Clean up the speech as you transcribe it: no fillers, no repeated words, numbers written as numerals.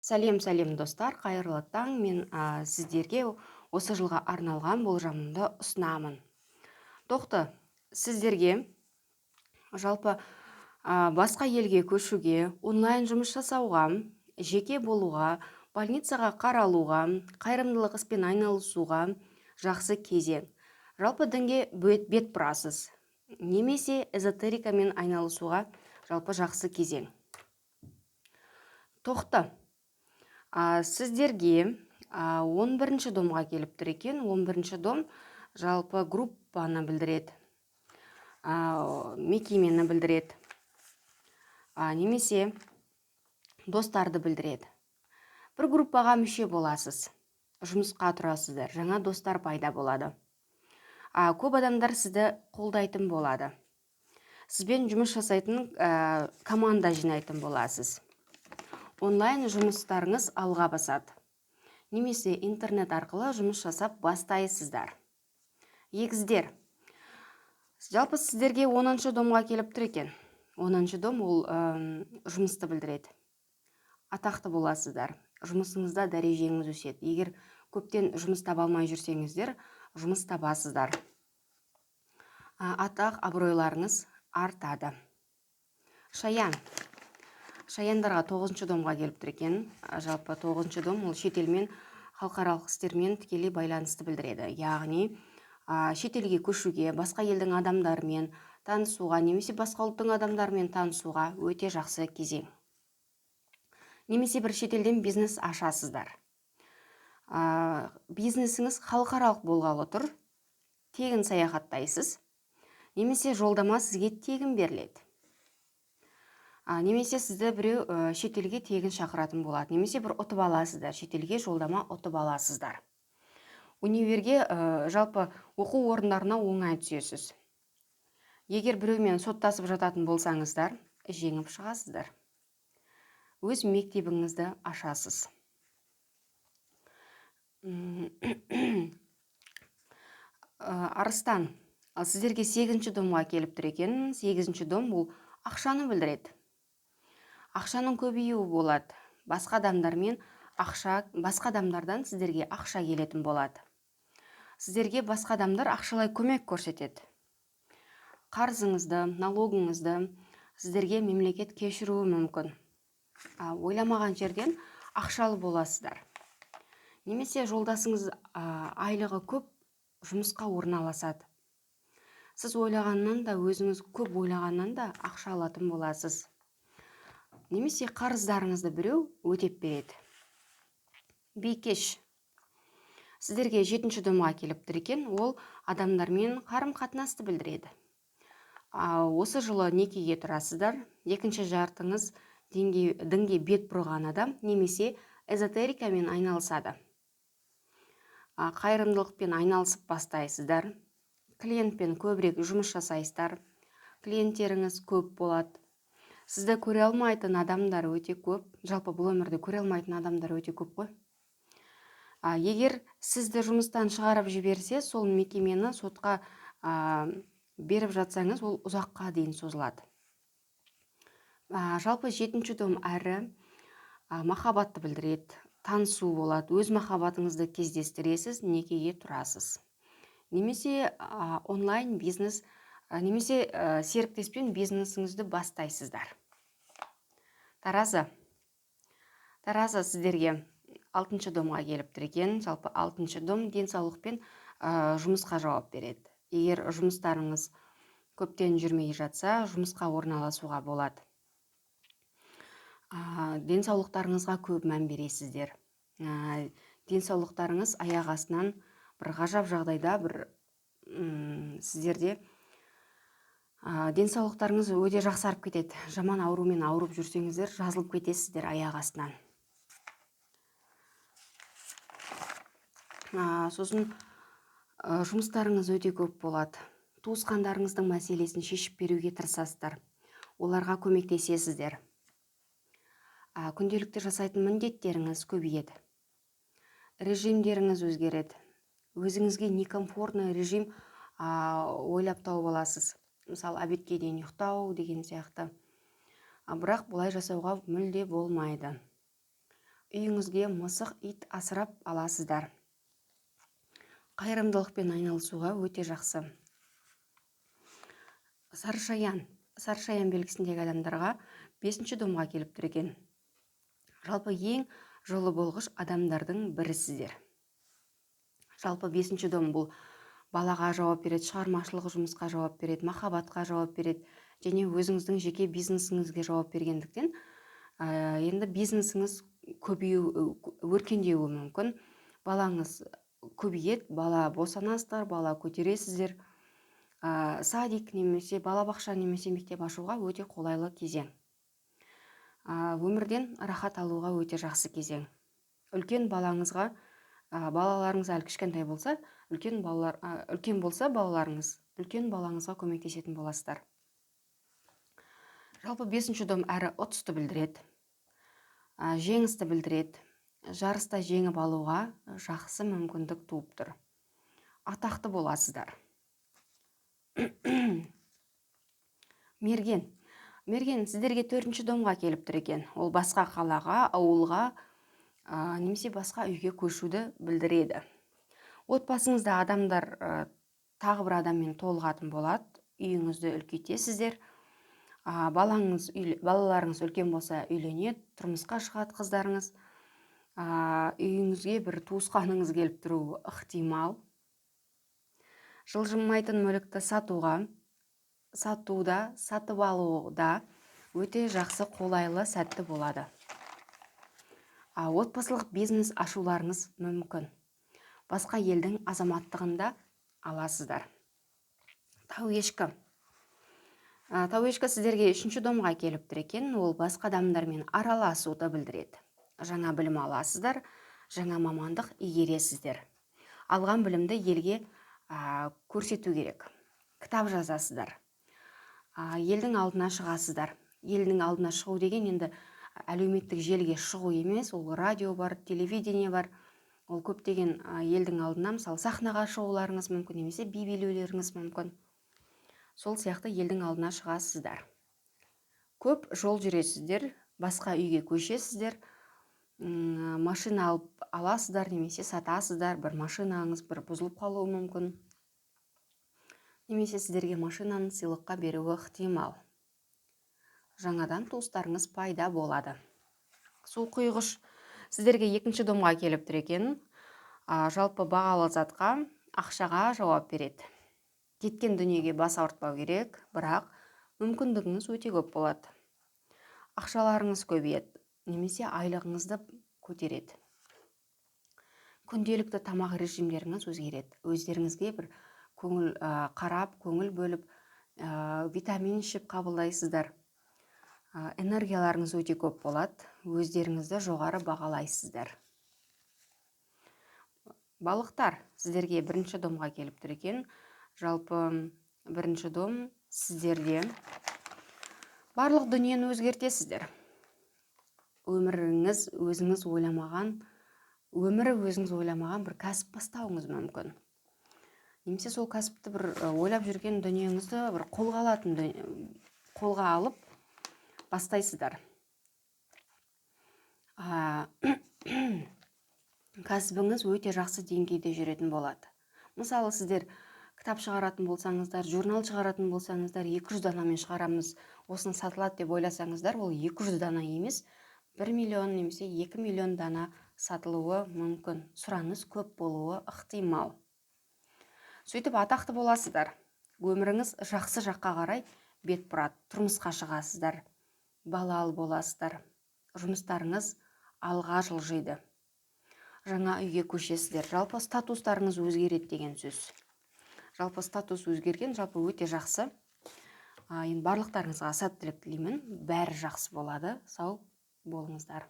Сәлем, сәлем, достар, қайырлы таң. Мен сіздерге осы жылға арналған болжамымды ұсынамын. Тоқты, сіздерге жалпы басқа елге көшуге, онлайн жұмыс жасауға, жеке болуға, больницаға қаралуға, қайырымдылық іспен айналысуға жақсы кезең. Жалпы дінге бет бұрасыз немесе эзотерикамен айналысуға жалпы жақсы кезең. Тоқты, сіздерге 11 домға келіп тұр екен. 11 дом жалпы группаны білдіреді, мекемені білдіреді, немесе достарды білдіреді. Бір группаға мүше боласыз, жұмысқа тұрасыздар, жаңа достар пайда болады. Көп адамдар сізді қолдайтын болады. Сізбен жұмыс жасайтын команда жинайтын боласыз. Онлайн жұмыстарыңыз алға басады немесе интернет арқылы жұмыс жасап бастайсыздар. Егіздер, жалпы сіздерге 10-шы домға келіп тұр екен. 10-шы дом ол жұмысты білдіреді. Атақты боласыздар, жұмысыңызда дәрежеңіз өседі. Егер көптен жұмыс таба алмай жүрсеңіздер, жұмыс табасыздар. Атақ абыройларыңыз артады. Шаян, шаяндарға 9-шы домға келіп тұр екен. Жалпы 9-шы дом ол шетелмен, халықаралық істермен тікелей байланысты білдіреді. Яғни шетелге көшуге, басқа елдің адамдарымен танысуға немесе басқа ұлттың адамдарымен танысуға өте жақсы кезең. Немесе бір шетелден бизнес ашасыздар. Бизнесіңіз халықаралық болғалы тұр. Тегін саяхаттайсыз немесе жолдама сізге тегін беріледі. Немесе сізді біреу шетелге тегін шақыратын болады, немесе бір ұтып аласыздар, шетелге жолдама ұтып аласыздар. Универге, жалпы оқу орындарына оңай түсесіз. Егер біреумен соттасып жататын болсаңыздар, жеңіп шығасыздар. Өз мектебіңізді ашасыз. Арыстан, ал сіздерге 8-ші домға келіп тұр екен. 8-ші дом бұл ақшаны білдіреді. Ақшаның көбеюі болады. Басқа адамдармен ақша, басқа адамдардан сіздерге ақша келетін болады. Сіздерге басқа адамдар ақшалай көмек көрсетеді. Қарызыңызды, налогыңызды сіздерге мемлекет кешіруі мүмкін. Ойламаған жерден ақшалы боласыздар. Немесе жолдасыңыз айлығы көп жұмысқа орналасады. Сіз ойлағаннан да, өзіңіз көп ойлағаннан да ақша алатын боласыз. Немесе қарыздарыңызды біреу өтеп береді. Бикеш, сіздерге 7-ші домға келіп тұр екен. Ол адамдармен қарым-қатынасты білдіреді. Осы жылы некеге тұрасыздар. Екінші жартыңыз дінге бет бұрған адам немесе эзотерикамен айналысады. Қайырымдылықпен айналысып бастайсыздар. Клиентпен көбірек жұмыс жасайсыздар. Клиенттеріңіз көп болады. Сізді көре алмайтын адамдар өте көп. Жалпы бұл өмірде көре алмайтын адамдар өте көп қой. Егер сізді жұмыстан шығарып жіберсе, сол мекемені сотқа беріп жатсаңыз, ол ұзаққа дейін созылады. Жалпы 7-ші дом әрі махаббатты білдіреді. Танысу болады. Өз махаббатыңызды кездестіресіз, некеге тұрасыз. Немесе онлайн бизнес, немесе серіктеспен бизнесіңізді бастайсыздар. Таразы. Таразы, сіздерге 6-шы домға келіп тұр екен. Жалпы 6-шы дом денсаулықпен, жұмысқа жауап береді. Егер жұмыстарыңыз көптен жүрмей жатса, жұмысқа орналасуға болады. Денсаулықтарыңызға көп мән бересіздер. Денсаулықтарыңыз аяқ астынан бір ғажап жағдайда бір, сіздерде денсаулықтарыңыз өте жақсарып кетеді. Жаман аурумен ауырып жүрсеңіздер, жазылып кетесіздер аяқ астынан. Сосын, жұмыстарыңыз өте көп болады. Туысқандарыңыздың мәселесін шешіп беруге тырысасыздар. Оларға көмектесесіздер. Күнделікті жасайтын міндеттеріңіз көбейеді. Режимдеріңіз өзгереді. Өзіңізге некомфортный режим ойлап тауып аласыз. Мысалы, обедке дейін ұйықтау деген сияқты. Бірақ бұлай жасауға мүлде болмайды. Үйіңізге мысық, ит асырап аласыздар. Қайырымдылықпен айналысуға өте жақсы. Сарышаян. Сарышаян белгісіндегі адамдарға 5-ші домға келіп тұр екен. Жалпы ең жылы болғыш адамдардың бірісіздер. Жалпы 5-ші дом бұл балаға жауап береді, шығармашылық жұмысқа жауап береді, махаббатқа жауап береді және өзіңіздің жеке бизнесіңізге жауап бергендіктен, енді бизнесіңіз көбею, өркендеуі мүмкін. Балаңыз көбейеді, бала босанасыздар, бала көтересіздер. Садик немесе балабақша немесе мектеп ашуға өте қолайлы кезең. Өмірден рахат алуға өте жақсы кезең. Үлкен балаңызға, балаларыңыз әлі кішкентай болса, үлкен балалар, үлкен болса балаларыңыз, үлкен балаңызға көмектесетін боласыздар. Жалпы 5-ші дом әрі ұтысты білдіреді, жеңісті білдіреді. Жарыста жеңіп алуға жақсы мүмкіндік туып тұр. Атақты боласыздар. Мерген. Мерген сіздерге 4-ші домға келіп тұр екен. Ол басқа қалаға, ауылға, немесе басқа үйге көшуді білдіреді. Отбасыңызда адамдар тағы бір адаммен толығатын болады. Үйіңізді үлкейтесіздер. Балаларыңыз үлкен болса үйленеді, тұрмысқа шығады қыздарыңыз. Үйіңізге бір туысқаныңыз келіп тұруы ықтимал. Жылжымайтын мүлікті сатуда, сатып алуда өте жақсы, қолайлы, сәтті болады. Отбасылық бизнес ашуларыңыз мүмкін. Басқа елдің азаматтығында аласыздар. Тау ешкі. Тау ешкі сіздерге 3-ші домға келіп тұр екен. Ол басқа адамдармен араласуды білдіреді. Жаңа білім аласыздар, жаңа мамандық игересіздер. Алған білімді елге көрсету керек. Кітап жазасыздар. Елдің алдына шығасыздар. Елдің алдына шығу деген енді әлеуметтік желіге шығу емес, ол радио бар, телевидение бар. Ол көптеген елдің алдына, мысалы, сахнаға шығуларыңыз мүмкін, немесе би билеулеріңіз мүмкін. Сол сияқты елдің алдына шығасыздар. Көп жол жүресіздер, басқа үйге көшесіздер, машина алып аласыздар, немесе сатасыздар, бір машинаңыз бір бұзылып қалуы мүмкін. Немесе сіздерге машинаны сыйлыққа беруі ықтимал. Жаңадан туыстарыңыз пайда болады. Су құйғыш сіздерге 2-ші домға келіп тұр екен. Жалпы бағалы затқа, ақшаға жауап береді. Кеткен дүниеге бас ауыртпау керек, бірақ мүмкіндігіңіз өте көп болады. Ақшаларыңыз көбейеді, немесе айлығыңызды көтереді. Күнделікті тамақ режимдеріңіз өзгереді. Өздеріңізге бір көңіл, қарап, көңіл бөліп, витамин ішіп қабылдайсыздар. Энергияларыңыз өте көп болады, өздеріңізді жоғары бағалайсыздар. Балықтар сіздерге 1-ші домға келіп тұр екен. Жалпы 1-ші дом сіздерде барлық дүниені өзгертесіздер. Өміріңіз өзіңіз ойламаған, өмірі өзіңіз ойламаған бір кәсіп бастауыңыз мүмкін. Немесе сол кәсіпті бір ойлап жүрген дүниеңізді бір қолға алатын қолға алып бастайсыздар. Кәсібіңіз өте жақсы деңгейде жүретін болады. Мысалы, сіздер кітап шығаратын болсаңыздар, журнал шығаратын болсаңыздар, 200 данамен шығарамыз, осыны сатылады деп ойласаңыздар, ол 200 дана емес, 1 миллион немесе 2 миллион дана сатылуы мүмкін. Сұраныс көп болуы ықтимал. Сөйтіп атақты боласыздар. Өміріңіз жақсы жаққа қарай бет бұрады. Тұрмысқа шығасыздар, балалы боласыздар. Жұмыстарыңыз алға жылжиды. Жаңа үйге көшесіздер. Жалпы статустарыңыз өзгереді деген сөз. Жалпы статус өзгерген, жалпы өте жақсы. Енді барлықтарыңызға сәттілік тілеймін. Бәрі жақсы болады. Сау болыңыздар.